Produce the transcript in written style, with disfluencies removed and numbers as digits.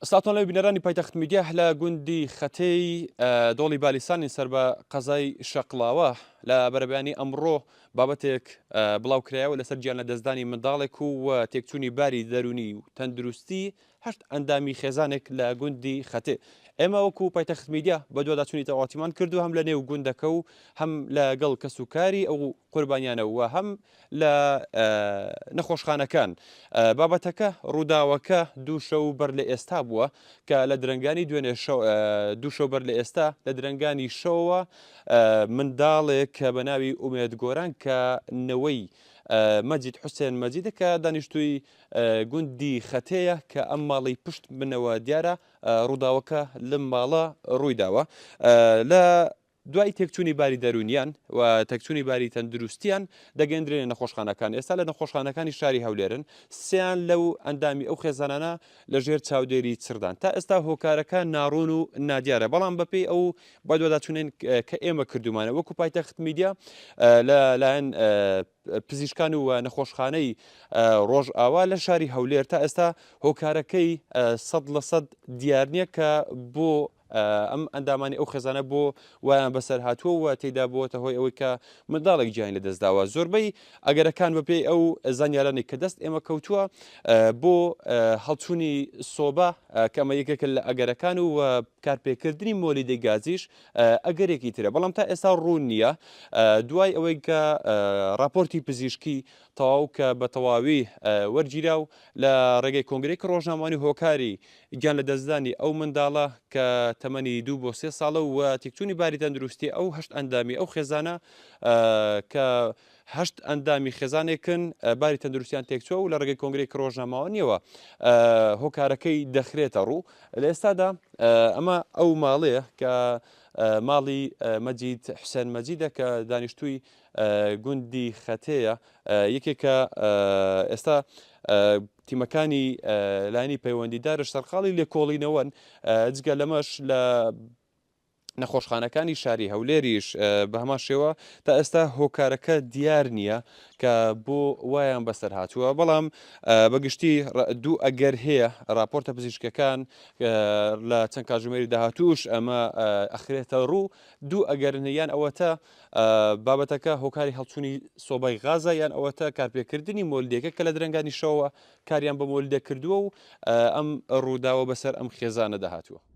سڵاوتان لێ بینەرانی پایتەخت میدیا لە گوندی خەتێی دۆڵی بالیسانی سەر بە قەزای شەقڵاوە لە بەرەبەیانی ئەمڕۆ بابەتێک بڵاو کرایەوە لەسەر گیان لەدەستدانی منداڵێک و تێکچوونی باری دەروونی و تەندروستی هەشت ئەندامی خێزانێک لە گوندی خەتێ. ئێمە وەکو پایتەخت میدیا بەدواداچوونی تەواوەتیمان کردو هەم لە نێو گوندەکە و هەم لەگەڵ کەسوکاری ئەو قوربانیانە و هەم لە نەخۆشخانەکان. بابەتەکە ڕووداوەکە دوو شەو بەر لە ئێستا بووە کە لە درەنگانی دوێنێ شەو دوو شەو بەر لە ئێستا لە درەنگانی شەوەوە منداڵێک کە بە ناوی ئومێد گۆران کە نەوەی مەجید حوسێن مەجیدە کە دانیشتووی گوندی خەتێیە کە ئەم ماڵی پشت منەوە دیارە ڕووداوەکە لەم ماڵە ڕوویداوە لە دوای تێکچوونی باری دەروونیان و تێکچوونی باری تەندروستیان دەگەندرێنە نەخۆشخانەکان، ئێستا لە نەخۆشخانەکانی شاری هەولێرن، سیان لەو ئەندامی ئەو خێزانانە لەژێر چاودێری چڕدان. تا ئێستا هۆکارەکە ناڕوون و نادیارە، بەڵام بەپێی ئەو بەدواداچوونەی کە ئێمە کردوومانە وەکو پایتەخت میدیا لە لایەن پزیشکان و نەخۆشخانەی ڕۆژئاوا لە شاری هەولێر تا ئێستا هۆکارەکەی 100% دیار نییە کە بۆ ئەم ئەندامانی ئەو خێزانە بۆ وایان بەسەر هاتووە و تێدا بووەتە هۆی ئەوەی کە منداڵێک گیانی لەدەستداوە. زۆربەی ئەگەرەکان بەپێی ئەو زانیارانەی کە دەست ئێمە کەوتووە بۆ هەڵچوونی سۆبا کە ئەمە یەکێکە لە ئەگەرەکان و کارپێکردنی مۆلیدەی گازیش ئەگەرێکی ترە، بەڵام تا ئێستا ڕوون نییە. دوای ئەوەی کە ڕاپۆرتی پزیشکی تەواو کە بە تەواوی وەرگیرا و لە ڕێگەی کۆنگرەیەکی ڕۆژنامەوانی هۆکاری گیان لەدەستدانی ئەو منداڵە کە تەمەنی دوو بۆ سێ ساڵە و تێکچوونی باری تەندروستی ئەو هەشت ئەندامی ئەو خێزانە کە هەشت ئەندامی خێزانێکن باری تەندروستیان تێکچووە و لە ڕێگەی کۆنگرەیەکی ڕۆژنامەوانیەوە هۆکارەکەی دەخرێتە ڕوو. لە ئێستادا ئەمە ئەو ماڵەیە کە ماڵی مەجید حوسێن مەجیدە کە دانیشتووی گوندی خەتێیە یەکێکە ئێستا تیمەکانی لایەنی پەیوەندیدارش سەرقاڵی لێکۆڵینەوەن، جگە لەمەش لە نەخۆشخانەکانی شاری هەولێریش بە هەمان شێوە تا ئێستا هۆکارەکە دیار نییە کە بۆ وایان بەسەر هاتووە، بەڵام بەگشتی دوو ئەگەر هەیە راپۆرتە پزیشکەکان لە چەند کاتژمێری داهاتووش ئەمە ئەخرێتە ڕوو، دوو ئەگەرن یان ئەوەتە بابەتەکە هۆکاری هەڵچوونی سۆبای غازە یان ئەوەتە کارپێکردنی مۆلدێکە کە لە درەنگانی شەوەوە کاریان بە مۆلدە کردووە و ئەم ڕووداوە بەسەر ئەم خێزانەدا هاتووە.